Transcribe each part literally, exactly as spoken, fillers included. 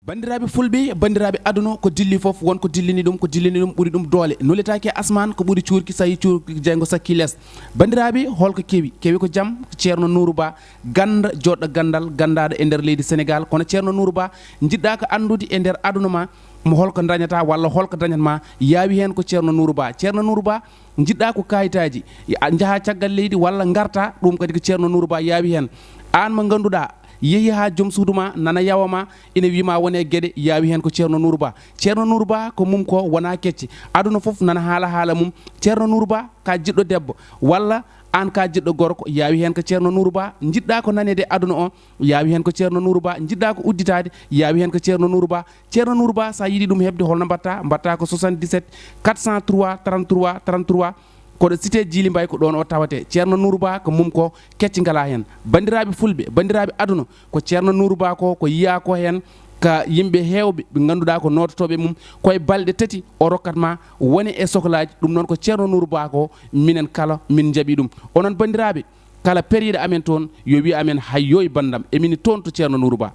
Banndiraaɓe fulɓe, banndiraaɓe aduna, ko dilli fof, won ko dillini ɗum, ko dillini ɗum ɓuri ɗum doole. Nuletaake e asmaan, ko ɓuri cuurki, so yii cuurki jeyngo sakkii lees. Banndiraaɓe, holko kewi? Kewi ko jam, ko Ceerno Nuuru Ba, gannda, joɗɗo ganndal, ganndaaɗo e nder leydi Senegaal. Kono Ceerno Nuuru Ba, njiɗɗaa ko anndude e nder aduna ma, mo holko dañata walla holko dañat ma, yaawi heen ko Ceerno Nuuru Ba. Ceerno Nuuru Ba, njiɗɗaa ko kayitaaji, a njaha caggal leydi walla ngarta, ɗum kadi ko Ceerno Nuuru Ba yaawi heen. Aan mo ngannduɗaa, yehi haa joom suudu ma, nana yawa ma, ina wii ma wone geɗe, yaawi heen ko Ceerno Nuuru Ba. Ceerno Nuuru Ba ko mum ko wonaa kecce. Aduna fof nana haala haala mum. Ceerno Nuuru Ba ka jiɗɗo debbo, walla aan ka jiɗɗo gorko, yaawi heen ko Ceerno Nuuru Ba. Njiɗɗaa ko naneede aduna o, yaawi heen ko Ceerno Nuuru Ba. Njiɗɗaa ko udditaade, yaawi heen ko Ceerno Nuuru Ba. Ceerno Nuuru Ba, so a yiɗi ɗum heɓde, holno mbaɗtaa? Mbaɗtaa ko soixante-dix-sept quatre cent trois trente-trois trente-trois. Koɗo cité Djily Mbaye, ko ɗoon o tawetee. Ceerno Nuuru Ba, ko mum ko kecce ngalaa heen. Banndiraaɓe fulɓe, banndiraaɓe aduna, ko Ceerno Nuuru Ba ko, ko yiyaa ko heen ka yimɓe heewɓe ɓe ngannduɗaa ko noototooɓe mum, ko e balɗe tati o rokkat ma wone e soklaaji. Ɗum noon ko Ceerno Nuuru Ba ko, minen kala min njaɓi ɗum. Onon banndiraaɓe, kala periiɗo amen toon, yo wiy amen, "Hayyooy banndam, emin toon to Ceerno Nuuru Ba."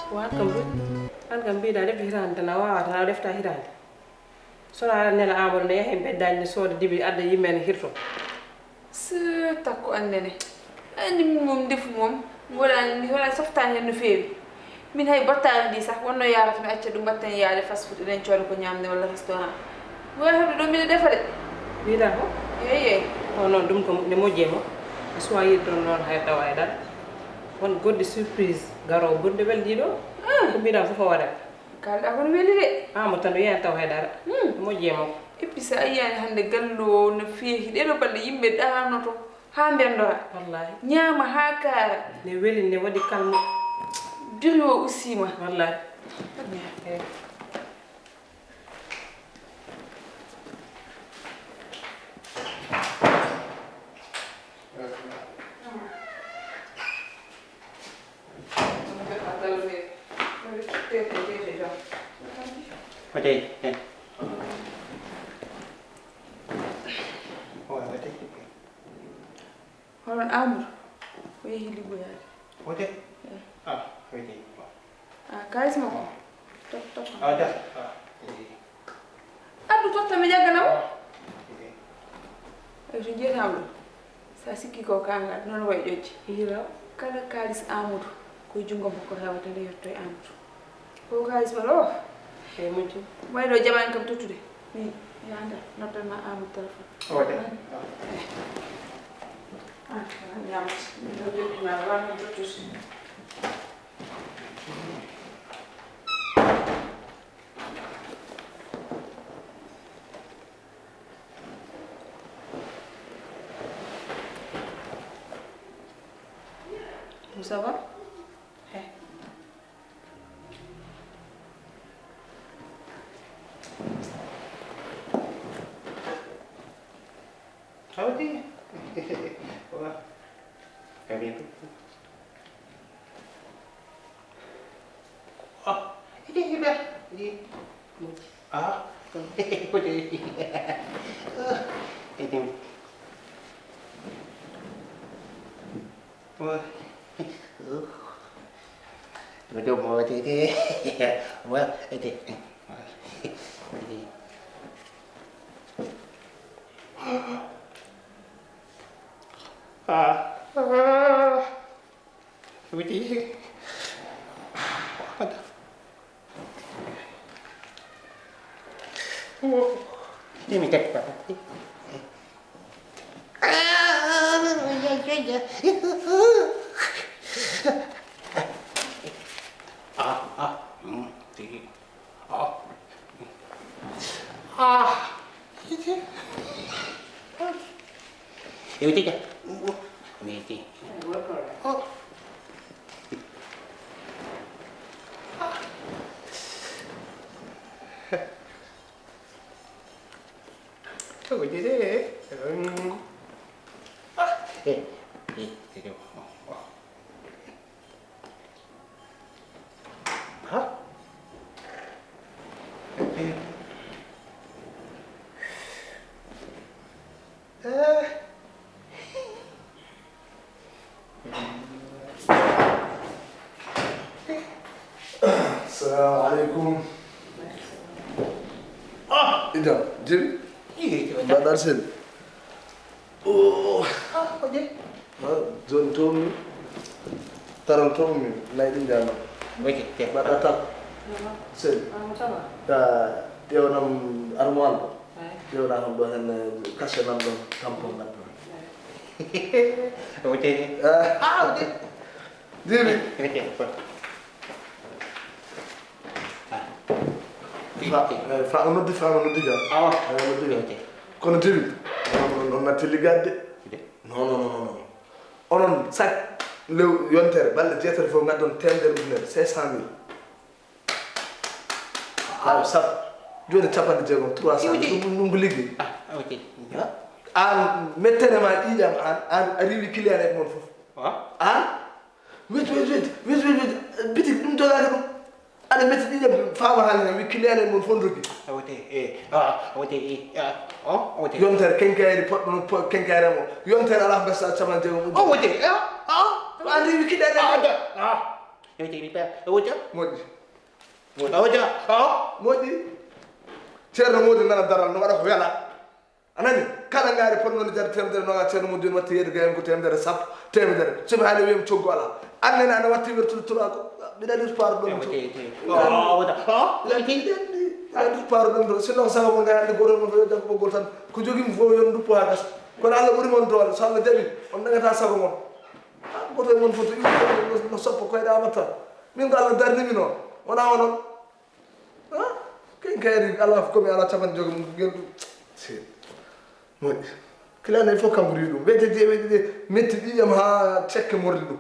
Ko an kam ɗum, an kam mbiɗa defde hitaande tan, a waawaa tan, a defta hitaande. Sono aɗa nela Amadou ne yaha e mbeddaaji ne sooda dibi adda yimɓe ne hirto. Sir takko an nene. Anndi min moom ndefu moom, mi waɗaani, mi waɗaani softaani heen no feewi. Min hay battaali ndi sah, wonno yaarata mi acca ɗum mbatten yaade fast food, eɗen cooda ko ñaamde walla restaurant. Mi wawi heɓde ɗo mbiɗa defa de. Mbiɗa ko? Eey, eey. O noon ɗum ko nde moƴƴi e mo. A suwa yiide ɗon noon hay tawa e dara. Won goɗɗi surprise garoowo goɗɗi weldiiɗo. Ah. Ko mbiɗa fof o waɗat. Kalɗa kono weli de. Ah, mo tan wiyan taw hay dara. Hmm. Moƴƴi e makko. Et puis sa yiyaani hannde gallo o no feehi, ɗeɗo balɗe yimɓe ɗaanoto haa mbenndora. Wallaahi. Ñaama haa kaara. Ne weli, ne waɗi kalmo. Duri o ustiima. Wallaahi. Eey. Hoto e, e. Hoto e. Hono Amadou, o yehi liggoyaade. Hoto e? Eh. Ah, hoto e. Ah, kaalis makko. Top, top. Ah, da. Ah, eh. Addu totta mi ƴaggana mo. Eey, to njiyataa mo ɗo, so a sikkii ko kaangal, noon wayi ƴoƴde. Hira. Kala kaalis Amadou, ko e junngo makko rewata nde yetto e Amadou. Ko kaalis ma ɗo? Eey, moƴƴi. Wayi ɗo jaɓaani kam tottude. Mi, mi anndaa, noddan ma Amadou téléphone. O waɗa. Ah, ñaamata. Mi ɗo jokkinaade, wano tottude. Ça va? Hey. Hawti? Wa. Kamin. Ah, ide, ide, ide. Ah, ide. Ide. Wa. Ide mo, ide. Wa, ide. Ide. Ah. Ah. Witi. Ni mi teppa. Ah, ah, mm, tigi. Ah. Ah. Ewtike. Meti. Oh. Ah. Ko jide. Mm. Ah, eh, eh, eh, oh, oh. Ha? Eh. Eh. Assalamu alaikum. Ah, idan, jiri? Ii, ke wata. Mbaɗa sel. Oh. Ah, ko je? Ah, zone to mi. Taral to mi, nay ɗin jama. Weke, te. Mbaɗa tak. Sel. Ah, mo tama. Ta, ƴeewnam armoire ɗo. Ay. Ƴeewna kam ɗo hen, eh, cachet nan ɗon, tampon nan ɗon. Ay. Wete. Ah. Ah, wete. Jiri. Wete. Ah. Fa, eh, fa, o noddi, fa, o noddi jam. Awa. Eh, o noddi jam. Wete. Kono jiri. On, on, on natti liggadde. Wete. Non, non, non, non, non. Onon sak lew yontere, balɗe jeetati fof ngaddon temedere ujunere, cinq cent mille. Aw, sappo. Jooni capanɗe jeegom, trois cent. Iwdi. Ɗum, ɗum, ɗum ko liggey. Ah, ok. Ha? Aan, mettere ma ƴiiƴam aan, aan a riiwi client en mon fof. Ah? Aan? Wet, wet, wet, wet, wet, wet. Bitik ɗum jogaaka ɗum. Aɗa metti ƴiiƴam, faama haala hen, wi client en mon fof ndoggi. A wete, eh, ah, a wete, eh, ah, oh, a wete. Yontere kenkayri poɗɗo, po-, kenkayre mo. Yontere alaa ko gasa capanɗe jeegom. O wete, ah, ah. Ko aan riiwi client en. Ah, da, ah. Yontere mi pe, a wete. Moƴƴi. Moƴƴi. A wete, ah. Moƴƴi. Ceerno Mody nana daral, no waɗa ko wela. A nani? Kala ngaari potnoondi jarde temedere nogas, Ceerno Mody watti yeeyde gayam ko temedere sappo, temedere. So mi haali wiyam coggu alaa. Aan nene aɗa watti wertude turaako. Mbiɗa anndi to paaro ɗon to. Ewa, tey, tey. Oh, oh, wata. Oh, mbiɗa anndi, mbiɗa anndi to paaro ɗon to. Sinno ko sago mon ngaari hannde gooto mon fof yo jaggu ɓoggol tan. Ko jogii mi fof yo nduppo haa gasa. Kono Allah ɓuri mon doole. So Allah jaɓi, on dañataa sago mon. Haa gooto e mon fof to iwri no, no soppa koyɗe Aamadu Taal. Min ko Allah darni mi noon. Wonaa onon. Ah, kenkayri alaa ko mi alaa capanɗe jeegom ngel ɗum. Si. Moƴƴi. Client en fof kanko riiwi ɗum. Wete je, wete je, metti ƴiiƴam haa cekke morli ɗum.